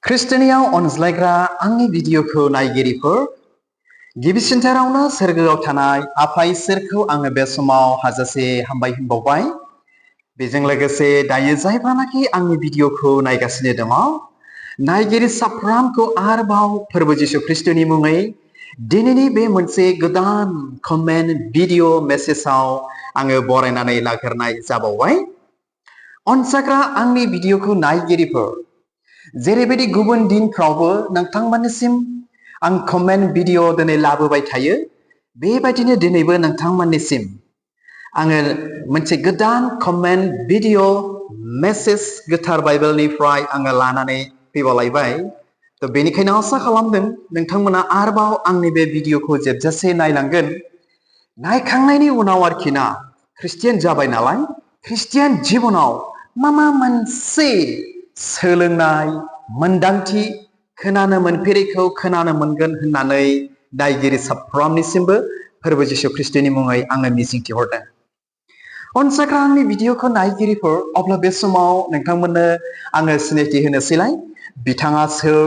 ख्रिस्टियानियाव अनज्लायग्रा आंनि भिडिअखौ नायगिरिफोर गिबिसिनथारावनो सोरगोआव थानाय आफा इसोरखौ आङो बे समाव हाजासे हामबाय होनबावबाय। बेजों लोगोसे दायो जायफ्रानाखि आंनि भिडिअखौ नायगासिनो दङ नायगिरि साफ्रामखौ आरोबाव फोरबो जिसु ख्रिस्टनि मुङै दिनैनि बे मोनसे गोदान कमेन्ट भिडिअ मेसेजाव आङो बरायनानै लाग्रोनाय जाबावबाय। अनसाग्रा आंनि भिडिअखौ नायगिरिफोर जेरैबायदि गुबुन दिनफ्रावबो नोंथांमोननिसिम आं कमेन्ट भिडिअ दिनै लाबोबाय थायो, बेबायदिनो दिनैबो नोंथांमोननिसिम आङो मोनसे गोदान कमेन्ट भिडिअ मेसेज गोथार बाइबेलनिफ्राय आङो लानानै फैबावलायबाय। थ' बेनिखायनो आसा खालामदों नोंथांमोना आरोबाव आंनि बे भिडिअखौ जोबजासे नायलांगोन। नायखांनायनि उनाव आरोखि ना, ख्रिस्टियान जाबाय नालाय, ख्रिस्टियान जिबनाव मा मोनसे सोलोंनाय मोनदांथि खोनानो मोनफेरैखौ खोनानो मोनगोन होननानै नायगिरि साफ्रोमनिसिमबो फोरबो जिसु ख्रिस्टनि मुङै आङो मिजिंथिहरदों। अनसाग्रा आंनि भिडिअखौ नायगिरिफोर, अब्ला बे समाव नोंथांमोननो आङो सिनायथि होनोसैलाय बिथाङा सोर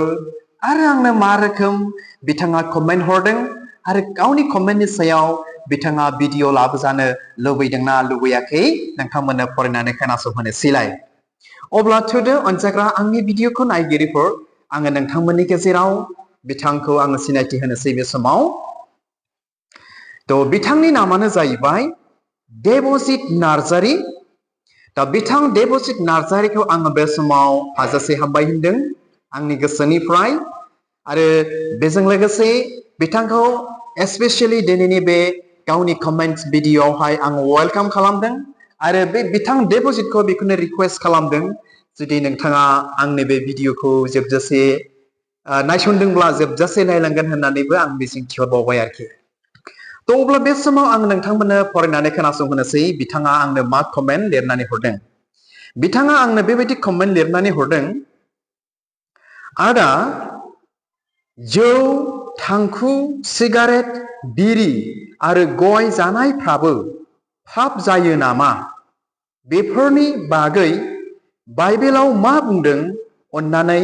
आरो आंनो मा रोखोम बिथाङा कमेन्ट हरदों आरो गावनि कमेन्टनि सायाव बिथाङा भिडिअ लाबोजानो लुबैदोंना लुबैयाखै नोंथांमोननो फरायनानै खोनासंहोनोसैलाय। अब्ला थुदो अनसाग्रा आंनि भिडिअखौ नायगिरिफोर, आङो नोंथांमोननि गेजेराव बिथांखौ आङो सिनायथि होनोसै बे समाव। थ' बिथांनि नामानो जाहैबाय देबजित नार्जारी। दा बिथां देबजित नार्जारीखौ आङो बे समाव हाजासे हामबाय होनदों आंनि गोसोनिफ्राय। आरो बेजों लोगोसे बिथांखौ एस्पेसियेलि दिनैनि बे गावनि कमेन्ट्स भिडिअआवहाय आं वेलकाम खालामदों आरो बे बिथां देबजितखौ बेखौनो रिक्वेस्ट खालामदों, जुदि नोंथाङा आंनि बे भिडिअखौ जोबजासे नायसनदोंब्ला जोबजासे नायलांगोन होननानैबो आं मिजिंथिहरबावबाय आरोखि। थ' अब्ला बे समाव आं नोंथांमोननो फरायनानै खोनासंहोनोसै बिथाङा आंनो मा कमेन्ट लिरनानै हरदों। बिथाङा आंनो बेबायदि कमेन्ट लिरनानै हरदों, आदा जौ, थांखु, सिगारेट, बिरि आरो गय जानायफ्राबो पाप जायो नामा? बेफोरनि बागै बाइबेलाव मा बुंदों? अन्नानै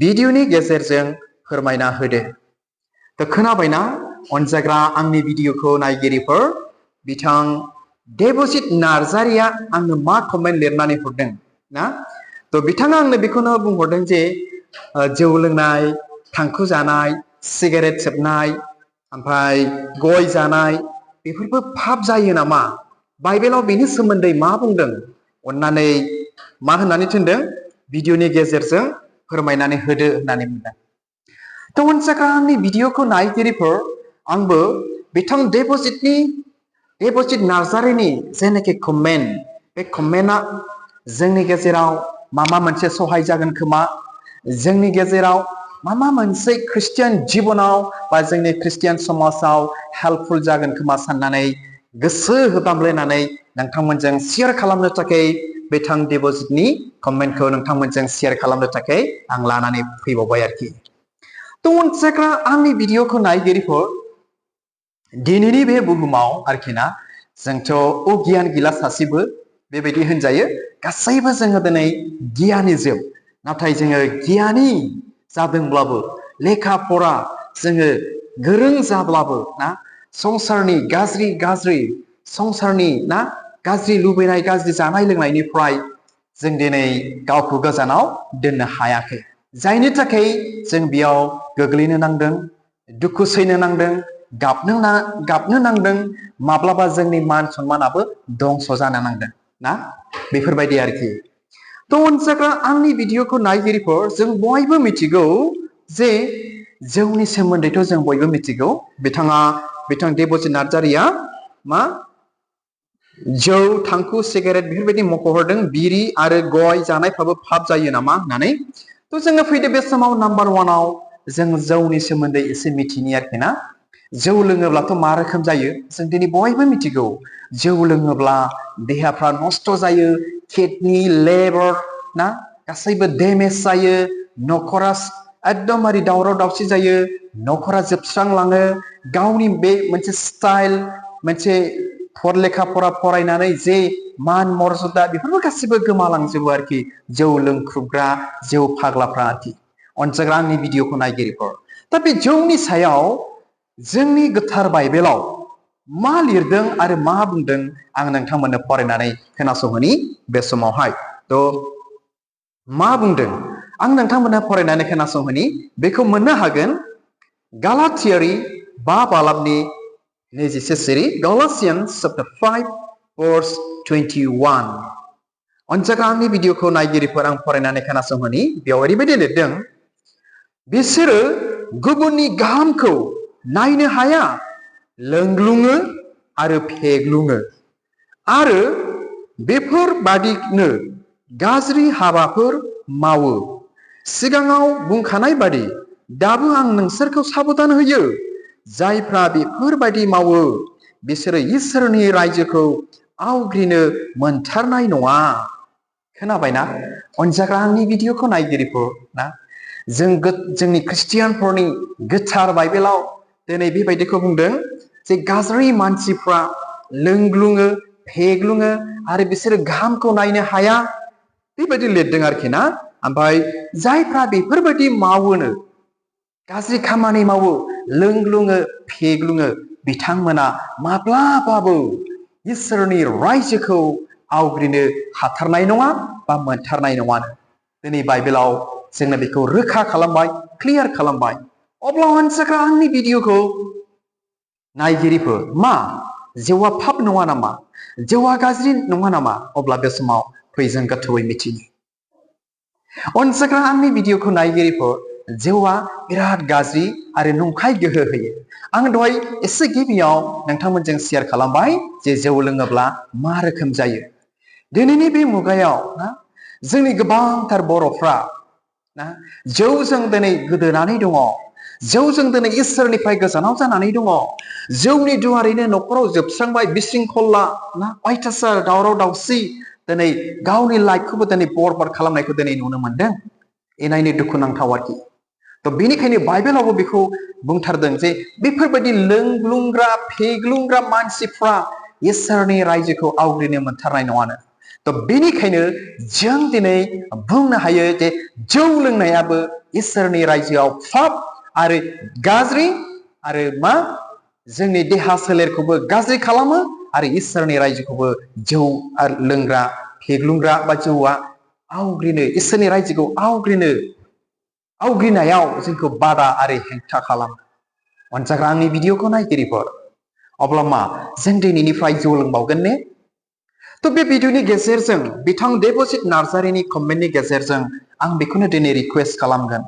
भिडिअनि गेजेरजों फोरमायना होदो। थ' खोनाबायना अनजाग्रा आंनि भिडिअखौ नायगिरिफोर, बिथां देबजित नार्जारीया आंनो मा कमेन्ट लिरनानै हरदों ना? थ' बिथाङा आंनो बेखौनो बुंहरदों जे जौ लोंनाय, थांखु जानाय, सिगारेट सोबनाय, ओमफ्राय गय जानाय बेफोरबो पाप जायो नामा? बाइबेलाव बेनि सोमोन्दै मा बुंदों? अन्नानै मा होननानै थिनदों? भिडिअनि गेजेरजों फोरमायनानै होदो होननानै बुंदों। थ' अनसाग्रा आंनि भिडिअखौ नायगिरिफोर, आंबो बिथां देबजित नार्जारीनि जेनाखि कमेन्ट, बे कमेन्टआ जोंनि गेजेराव मा मोनसे सहाय जागोन खोमा, जोंनि गेजेराव मा मोनसे ख्रिस्टियान जिबनाव बा जोंनि ख्रिस्टियान समाजाव हेल्पफुल जागोन खोमा साननानै गोसो होबामलायनानै नोंथांमोनजों शेयार खालामनो थाखाय बिथां देबजितनि कमेन्टखौ नोंथांमोनजों शेयार खालामनो थाखाय आं लानानै फैबावबाय आरोखि। थ' अनसाग्रा आंनि भिडिअखौ नायगिरिफोर, दिनैनि बे बुहुमाव आरोखि ना, जोंथ' अगियान गैला सासेबो बेबायदि होनजायो। गासैबो जोङो दिनै गियानिजोब, नाथाय जोङो गियानि जादोंब्लाबो लेखा फरा जोङो गोरों जाब्लाबो ना, संसारनि गाज्रि संसारनि ना गाज्रि लुबैनाय, गाज्रि जानाय लोंनायनिफ्राय जों दिनै गावखौ गोजानाव दोननो हायाखै। जायनि थाखाय जों बेयाव गोग्लैनो नांदों, दुखु सैनो नांदों, गाबनो नांदों, माब्लाबा जोंनि मान सन्मानाबो दंस जानो नांदों ना, बेफोरबायदि आरोखि। थ' अनसाग्रा आंनि भिडिअखौ नायगिरिफोर, जों बयबो मिथिगौ जे जौनि सोमोन्दैथ' जों बयबो मिथिगौ। बिथां देबजित नार्जारीया मा जौ, थांखु, सिगारेट बेफोरबायदि मख'हरदों, बिरि आरो गय जानायफ्राबो पाप जायो नामा होननानै। थ' जोङो फैदो बे समाव नाम्बार वानाव जों जौनि सोमोन्दै एसे मिथिनि आरोखि ना। जौ लोङोब्लाथ' मा रोखोम जायो जों दिनै बयबो मिथिगौ। जौ लोङोब्ला देहाफ्रा नस्थ' जायो, किडनि, लेभार ना गासैबो डेमेज जायो, न'खरा एकदमबारे दावराव दावसि जायो, न'खरा जोबस्रांलाङो, गावनि बे मोनसे स्टाइल, मोनसे लेखा फरा फरायनानै जे मान मर्यादा बेफोरबो गासिबो गोमालांजोबो आरोखि, जौ लोंख्रुबग्रा, जौ फाग्लाफ्रा आरोखि। अनजाग्रा आंनि भिडिअखौ नायगिरिफोर दा बे जौनि सायाव जोंनि गोथार बाइबेलाव मा लिरदों आरो मा बुंदों आं नोंथांमोननो फरायनानै खोनासंहोनि बे समावहाय थ' मा बुंदों आं नोंथांमोननो फरायनानै खोनासंहोनि बेखौ मोननो हागोन गालातियारि 5 बालाबनि 21 सिरि Galatians chapter 5 verse 21 अनजाग्रा आंनि भिडिअखौ नायगिरिफोर आं फरायनानै खोनासंहोनि बेयाव ओरैबायदि लिरदों बिसोरो गुबुननि गाहामखौ नायनो हाया लोंग्लुङो आरो फेग्लुङो आरो बेफोरबादिनो गाज्रि हाबाफोर मावो सिगाङाव बुंखानाय बादि दाबो आं नोंसोरखौ साबधान होयो जायफ्रा बेफोरबादि मावो बिसोरो इसोरनि रायजोखौ आवग्रिनो मोनथारनाय नङा खोनाबायना अनजाग्रा आंनि भिडिअखौ नायगिरिफोर ना जोंनि ख्रिस्टियानफोरनि गोथार बाइबेलाव दिनै बेबायदिखौ बुंदों जे गाज्रि मानसिफ्रा लोंग्लुङो फेग्लुङो आरो बिसोरो गाहामखौ नायनो हाया बेबायदि लिरदों आरोखि ना ओमफ्राय जायफ्रा बेफोरबायदि मावोनो गाज्रि खामानि मावो लोंग्लुङो फेग्लुङो बिथांमोना माब्लाबाबो इसोरनि रायजोखौ आवग्रिनो हाथारनाय नङा बा मोनथारनाय नङानो दिनै बाइबेलाव जोंनो बेखौ रोखा खालामबाय क्लियार खालामबाय अब्ला अनजाग्रा आंनि भिडिअखौ नायगिरिफोर मा जौआ पाप नङा नामा जौआ गाज्रि नङा नामा अब्ला बे समाव फै जों गोथौयै मिथिनो अनजाग्रा आंनि भिडिअखौ नायगिरिफोर जौआ बिराद गाज्रि आरो नंखाय गोहो होयो आं दहाय एसे गिबियाव नोंथांमोनजों शेयार खालामबाय जे जौ लोङोब्ला मा रोखोम जायो दिनैनि बे मुगायाव ना जोंनि गोबांथार बर'फ्रा ना जौजों दिनै गोदोनानै दङ जौजों दिनै इसोरनिफ्राय गोजानाव जानानै दङ जौनि दुवारैनो न'खराव जोबस्रांबाय बिसिंखला ना अयथासार दावराव दावसि दिनै गावनि लाइफखौबो दिनै बरबाद खालामनायखौ दिनै नुनो मोनदों एनायनो दुखुनांथाव आरोखि थ' बेनिखायनो बाइबेलावबो बेखौ बुंथारदों जे बेफोरबायदि लोंग्लुंग्रा फेग्लुंग्रा मानसिफ्रा इसोरनि रायजोखौ आवग्रिनो मोनथारनाय नङानो थ' बेनिखायनो जों दिनै बुंनो हायो जे जौ लोंनायाबो इसोरनि रायजोआव पाप आरो गाज्रि आरो मा जोंनि देहा सोलेरखौबो गाज्रि खालामो आरो इसोरनि रायजोखौबो जौ आरो लोंग्रा फेग्लुंग्रा बा जौआ आवग्रिनो इसोरनि रायजोखौ आवग्रिनायाव जोंखौ बादा आरो हेंथा खालामो अनजाग्रा आंनि भिडिअखौ नायगिरिफोर अब्ला मा जों दिनैनिफ्राय जौ लोंबावगोन ने थ' बे भिडिअनि गेजेरजों बिथां देबजित नार्जारिनि कमेन्टनि गेजेरजों आं बेखौनो दिनै रिकुवेस्ट खालामगोन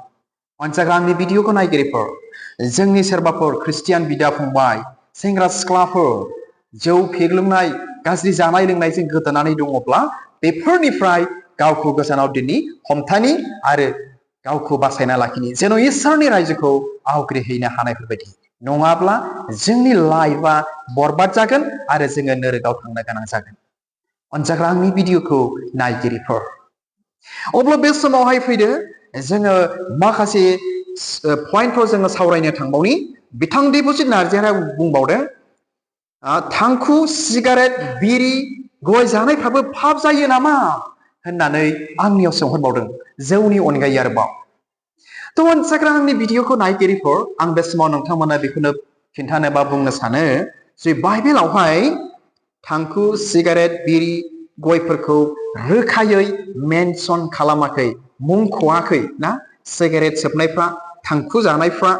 अनजाग्रा आंनि भिडिअखौ नायगिरिफोर जोंनि सोरबाफोर ख्रिस्टियान बिदा फंबाय सेंग्रा सिख्लाफोर जौ फेग्लुंनाय गाज्रि जानाय लोंनायजों गोदोनानै दङब्ला बेफोरनिफ्राय गावखौ गोजानाव दिनै हमथानि आरो गावखौ बासायना लाखिनि जेन' इसोरनि रायजोखौ आवग्रिहैनो हानायफोरबायदि नङाब्ला जोंनि लाइफआ बरबाद जागोन आरो जोङो नोरगाव थांनो गोनां जागोन अनजाग्रा आंनि भिडिअखौ नायगिरिफोर अब्ला बे समावहाय फैदो जोङो माखासे पइन्टफोर जोङो सावरायनो थांबावनि बिथां देबजित नार्जारिया बुंबावदों थांखु सिगारेट बिरि गय जानायफ्राबो पाप जायो नामा होननानै आंनियाव सोंहरबावदों जौनि अनगायै आरोबाव थ' अनजाग्रा आंनि भिडिअखौ नायगिरिफोर आं बे समाव नोंथांमोना बेखौनो खिन्थानो बा बुंनो सानो जे बाइबेलावहाय थांखु सिगारेट बिरि गयफोरखौ रोखायै मेनसन खालामाखै मुंख'वाखै ना सिगारेट सोबनायफ्रा थांखु जानायफ्रा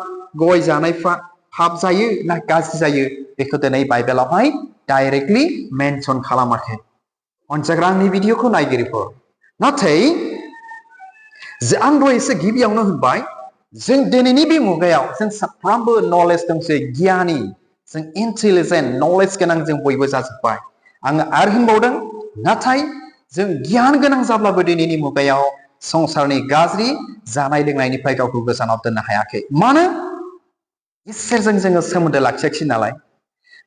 गय जानायफ्रा पाप जायो ना गाज्रि जायो बेखौ दिनै बाइबेलावहाय डाइरेक्टलि मेनसन खालामाखै अनजाग्रा आंनि भिडिअखौ नायगिरिफोर नाथाय आं दहाय एसे गिबियावनो होनबाय जों दिनैनि बे मुगायाव जों साफ्रोमबो नलेज दंसै गियानि जों इन्टेलिजेन्ट नलेज गोनां जों बयबो जाजोब्बाय आङो आरो होनबावदों नाथाय जों गियान गोनां जाब्लाबो दिनैनि मुगायाव संसारनि गाज्रि जानाय लोंनायनिफ्राय गावखौ गोजानाव दोननो हायाखै मानो इसोरजों जोङो सोमोन्दो लाखियाखिसै नालाय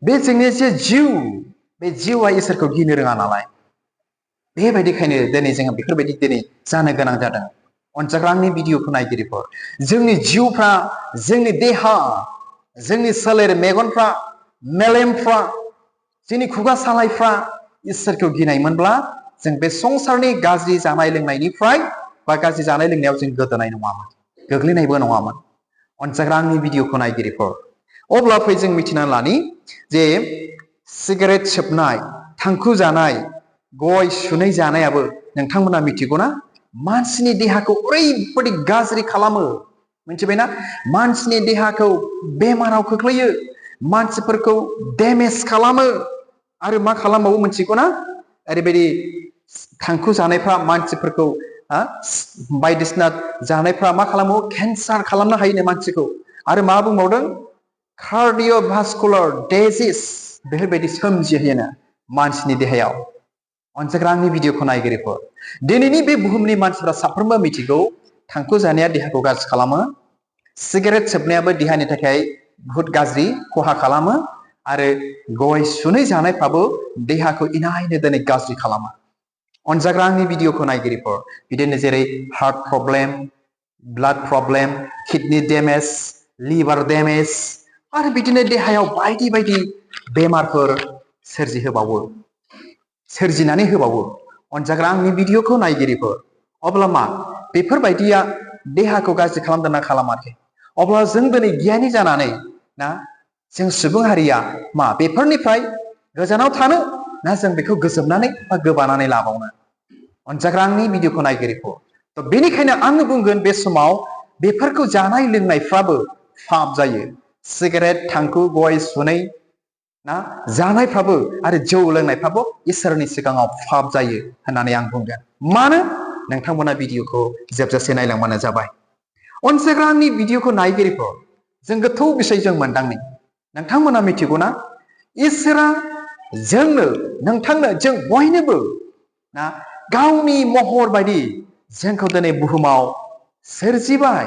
बे जोंनि जे जिउ बे जिउआ इसोरखौ गिनो रोङा नालाय बेबायदिखायनो दिनै जोङो बेफोरबायदि दिनै जानो गोनां जादों अनजाग्रा आंनि भिडिअखौ नायगिरिफोर जोंनि जिउफ्रा जोंनि देहा जोंनि सोलेर मेगनफ्रा मेलेमफ्रा जोंनि खुगा सालायफ्रा इसोरखौ गिनायमोनब्ला जों बे संसारनि गाज्रि जानाय लोंनायनिफ्राय बा गाज्रि जानाय लोंनायाव जों गोदोनाय नङामोन गोग्लैनायबो नङामोन अनजाग्रा आंनि भिडिअखौ नायगिरिफोर अब्ला फै जों मिथिना लानि जे सिगारेट सोबनाय थांखु जानाय गय सुनै जानायाबो नोंथांमोना मिथिगौना मानसिनि देहाखौ ओरैबायदि गाज्रि खालामो मिथिबायना मानसिनि देहाखौ बेमाराव खोख्लैयो मानसिफोरखौ डेमेज खालामो आरो मा खालामबावो मिथिगौना ओरैबायदि थांखु जानायफ्रा मानसिफोरखौ बायदिसिना जानायफ्रा मा खालामो केन्सार खालामनो हायोनो मानसिखौ आरो मा बुंबावदों कार्डिय'भास्कुलार डिजिज बेफोरबायदि सोमजिहोयोनो मानसिनि देहायाव अनजाग्रा आंनि भिडिअखौ नायगिरिफोर दिनैनि बे बुहुमनि मानसिफ्रा साफ्रोमबो मिथिगौ थांखु जानाया देहाखौ गाज्रि खालामो सिगारेट सोबनायाबो देहानि थाखाय बुहुत गाज्रि खहा खालामो आरो गय सुनै जानायफ्राबो देहाखौ इनायनो दिनै गाज्रि खालामो अनजाग्रा आंनि भिडिअखौ नायगिरिफोर बिदिनो जेरै heart problem blood problem kidney damage liver damage आरो बिदिनो देहायाव बायदि बायदि बेमारफोर सोरजिनानै होबावो अनजाग्रा आंनि भिडिअखौ नायगिरिफोर अब्ला मा बेफोरबायदिया देहाखौ गाज्रि खालामदोंना खालामाखै अब्ला जों दिनै गियानि जानानै ना जों सुबुं हारिया मा बेफोरनिफ्राय गोजानाव थानो ना जों बेखौ गोजोबनानै बा गोबानानै लाबावनो अनजाग्रा आंनि भिडिअखौ नायगिरिफोर थ' बेनिखायनो आङो बुंगोन बे समाव बेफोरखौ जानाय लोंनायफ्राबो पाप जायो सिगारेट थांखु गय सुनै ना जानायफ्राबो आरो जौ लोंनायफ्राबो इसोरनि सिगाङाव पाप जायो होननानै आं बुंगोन मानो नोंथांमोना भिडिअखौ जोबजासे नायलांबानो जाबाय अनजाग्रा आंनि भिडिअखौ नायगिरिफोर जों गोथौ बिसय जों मोनदांनि नोंथांमोना मिथिगौना इसोरा जोंनो नोंथांनो जों बयनोबो ना गावनि महर बायदि जोंखौ दिनै बुहुमाव सोरजिबाय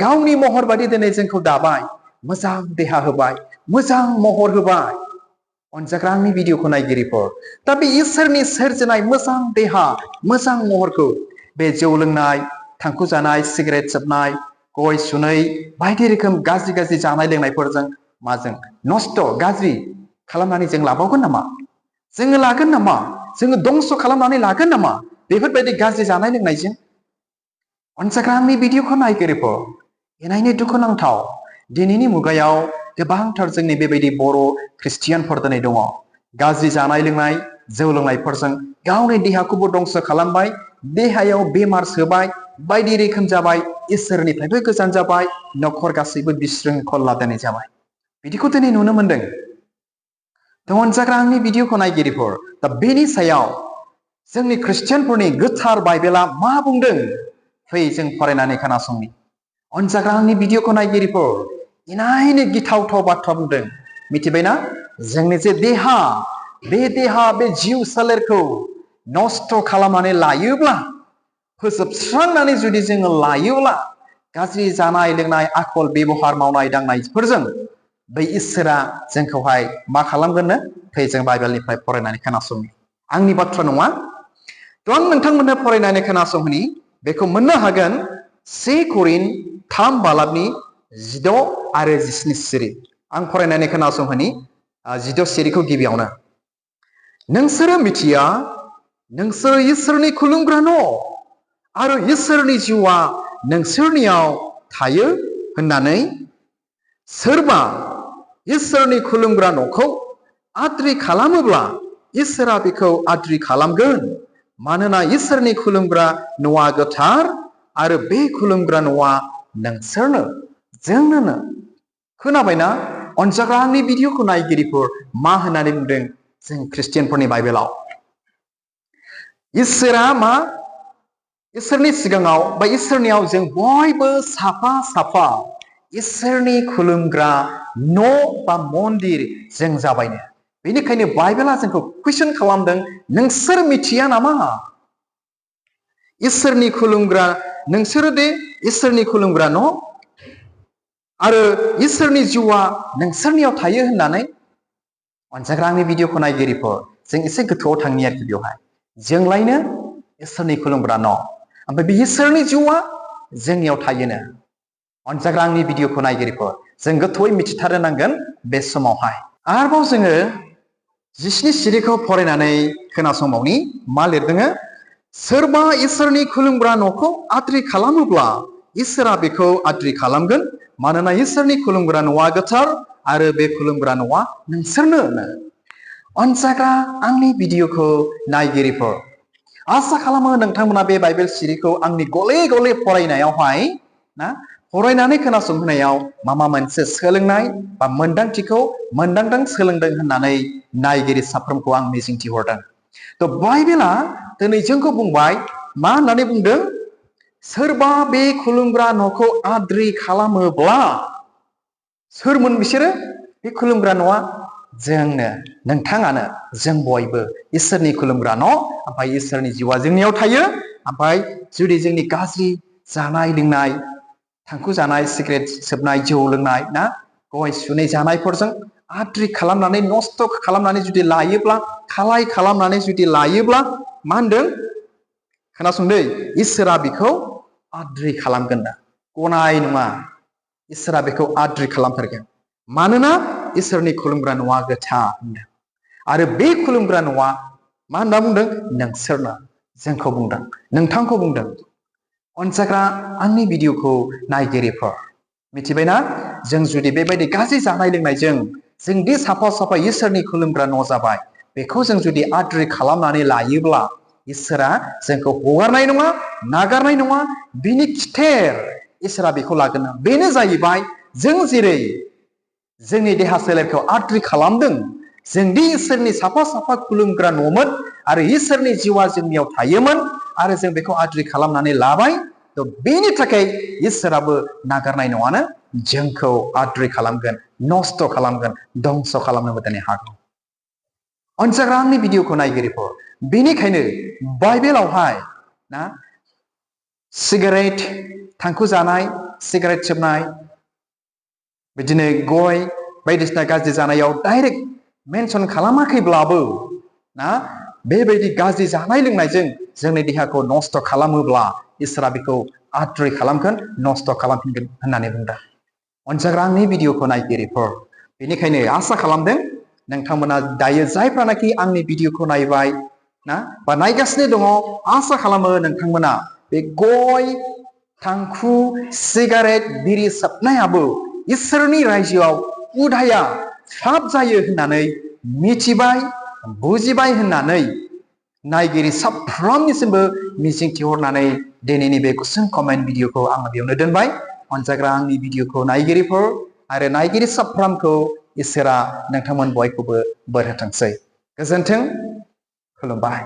गावनि महर बायदि दिनै जोंखौ दाबाय मोजां देहा होबाय मोजां महर होबाय अनजाग्रा आंनि भिडिअखौ नायगिरिफोर दा बे इसोरनि सोरजिनाय मोजां देहा मोजां महरखौ बे जौ लोंनाय थांखु जानाय सिगारेट सोबनाय गय सुनै बायदि रोखोम गाज्रि गाज्रि जानाय लोंनायफोरजों माजों नस्थ' गाज्रि खालामनानै जों लाबावगोन नामा जोङो लागोन नामा जोङो दंस' खालामनानै लागोन नामा बेफोरबायदि गाज्रि जानाय लोंनायजों अनजाग्रा आंनि भिडिअखौ नायगिरिफोर इनायनो दुखुनांथाव दिनैनि मुगायाव गोबांथार जोंनि बेबायदि बर' ख्रिस्टियानफोर दिनै दङ गाज्रि जानाय लोंनाय जौ लोंनायफोरजों गावनि देहाखौबो दंस' खालामबाय देहायाव बेमार सोबाय बायदि रोखोम जाबाय इसोरनिफ्रायबो गोजान जाबाय न'खर गासैबो बिशृंखला दिनै जाबाय बिदिखौ दिनै नुनो मोनदों थ' अनजाग्रा आंनि भिडिअखौ नायगिरिफोर दा बेनि सायाव जोंनि ख्रिस्टियानफोरनि गोथार बाइबेला मा बुंदों फै जों फरायनानै खोनासंनि अनजाग्रा आंनि भिडिअखौ नायगिरिफोर इनायनो गिथावथाव बाथ्रा बुंदों मिथिबायना जोंनि जे देहा बे जिउ सोलेरखौ नस्थ' खालामनानै लायोब्ला फोजोबस्रांनानै जुदि जोङो लायोब्ला गाज्रि जानाय लोंनाय आखल बेबहार मावनाय दांनायफोरजों बै इसोरा जोंखौहाय मा खालामगोननो फै जों बाइबेलनिफ्राय फरायनानै खोनासंनि आंनि बाथ्रा नङा थ' आं नोंथांमोननो फरायनानै खोनासंनि बेखौ मोननो हागोन 1 करिन्थ 3 बालाबनि 16 आरो 17 सिरि आं फरायनानै खोनासंहोनि 16 सिरिखौ गिबियावनो नोंसोरो मिथिया नोंसोरो इसोरनि खुलुमग्रा न' आरो इसोरनि जिउआ नोंसोरनियाव थायो होननानै सोरबा इसोरनि खुलुमग्रा न'खौ आद्रि खालामोब्ला इसोरा बेखौ आद्रि खालामगोन मानोना इसोरनि खुलुमग्रा न'आ गोथार आरो बे खुलुमग्रा न'आ नोंसोरनो जोंनो खोनाबायना अनजाग्रा आंनि भिडिअखौ नायगिरिफोर मा होननानै बुंदों जों ख्रिस्टियानफोरनि बाइबेलाव इसोरा मा इसोरनि सिगाङाव बा इसोरनियाव जों बयबो साफा साफा इसोरनि खुलुमग्रा न' बा मन्दिर जों जाबायनो बेनिखायनो बाइबेला जोंखौ कुइसन खालामदों नोंसोर मिथिया नामा इसोरनि खुलुमग्रा नोंसोरो दे इसोरनि खुलुमग्रा न' आरो इसोरनि जिउआ नोंसोरनियाव थायो होननानै अनजाग्रा आंनि भिडिअखौ नायगिरिफोर जों एसे गोथौआव थांनि आरोखि बेवहाय जोंलायनो इसोरनि खुलुमग्रा न' ओमफ्राय बे इसोरनि जिउआ जोंनियाव थायोनो अनजाग्रा आंनि भिडिअखौ नायगिरिफोर जों गोथौयै मिथिथारनो नांगोन बे समावहाय आरोबाव जोङो 17 सिरिखौ फरायनानै खोनासंबावनि मा लिरदों सोरबा इसोरनि खुलुमग्रा न'खौ आद्रि खालामोब्ला इसोरा बेखौ आद्रि खालामगोन मानोना इसोरनि खुलुमग्रा न'आ गोथार आरो बे खुलुमग्रा न'आ नोंसोरनो अनसायग्रा आंनि भिडिअखौ नायगिरिफोर आसा खालामो नोंथांमोना बे बाइबेल सिरिखौ आंनि गले गले फरायनायावहाय फरायनानै खोनासंहोनायाव माबा मोनसे सोलोंनाय बा मोनदांथिखौ मोनदांदों सोलोंदों होननानै नायगिरि साफ्रोमखौ आं मिजिंथिहरदों। थ' बाइबेला दिनै जोंखौ बुंबाय मा होननानै बुंदों सोरबा बे खुलुमग्रा न'खौ आद्रि खालामोब्ला सोरमोन बिसोरो बे खुलुमग्रा न'आ जोंनो नोंथाङानो जों बयबो इसोरनि खुलुमग्रा न' ओमफ्राय इसोरनि जिउआ जोंनियाव थायो ओमफ्राय जुदि जोंनि गाज्रि जानाय लोंनाय थांखु जानाय सिगारेट सोबनाय जौ लोंनाय गय सुनै जानायफोरजों आद्रि खालामनानै नस्थ' खालामनानै जुदि लायोब्ला खालाय खालामनानै जुदि लायोब्ला मा होनदों खोनासंदै इसोरा बेखौ आद्रि खालामगोन गनाय नङा इसोरा बेखौ आद्रि खालामथारगोन मानोना इसोरनि खुलुमग्रा न'आ गोथार होनदों आरो बे खुलुमग्रा न'आ मा होनना बुंदों नोंसोरनो जोंखौ बुंदों नोंथांखौ बुंदों अनसायग्रा आंनि भिडिअखौ नायगिरिफोर मिथिबायना जों जुदि बेबायदि गाज्रि जानाय लोंनायजों जोंदि साफा साफा इसोरनि खुलुमग्रा न' जाबाय बेखौ जों जुदि आद्रि खालामनानै लायोब्ला इसोरा जोंखौ हगारनाय नङा नागारनाय नङा बिनि खिथेर इसोरा बेखौ लागोन बेनो जाहैबाय जों जेरै जोंनि देहा सोलेरखौ आद्रि खालामदों जोंदि इसोरनि साफा साफा खुलुमग्रा न'मोन आरो इसोरनि जिउआ जोंनियाव थायोमोन आरो जों बेखौ आद्रि खालामनानै लाबाय थ' बेनि थाखाय इसोराबो नागारनाय नङानो जोंखौ आद्रि खालामगोन नस्थ' खालामगोन धंस' खालामनोबो दिनै हागौ अनसायग्रा आंनि भिडिअखौ नायगिरिफोर बेनिखायनो बाइबेलावहाय सिगारेट थांखु जानाय सिगारेट सोबनाय बिदिनो गय बायदिसिना गाज्रि जानायाव डाइरेक्ट मेनसन खालामाखैब्लाबो बेबायदि गाज्रि जानाय लोंनायजों जोंनि देहाखौ नस्थ' खालामोब्ला इसोरा बेखौ आद्रि खालामगोन नस्थ' खालामफिनगोन होननानै बुंदों अनसायग्रा आंनि भिडिअखौ नायगिरिफोर बेनिखायनो आसा खालामदों नोंथांमोना दायो जायफ्रानाखि आंनि भिडिअखौ नायबाय बा नायगासिनो दङ आसा खालामो नोंथांमोना बे गय थांखु सिगारेट बिरि सोबनायाबो इसोरनि रायजोआव उदाया फाब जायो होननानै मिथिबाय बुजिबाय होननानै नायगिरि साफ्रोमनिसिमबो मिजिंथिहरनानै दिनैनि बे गुसुं कमेन्ट भिडिअखौ आङो बेयावनो दोनबाय अनसायग्रा आंनि भिडिअखौ नायगिरिफोर आरो नायगिरि साफ्रोमखौ इसोरा नोंथांमोन बयखौबो बोर होथोंसै गोजोन्थों खुलुमबाय।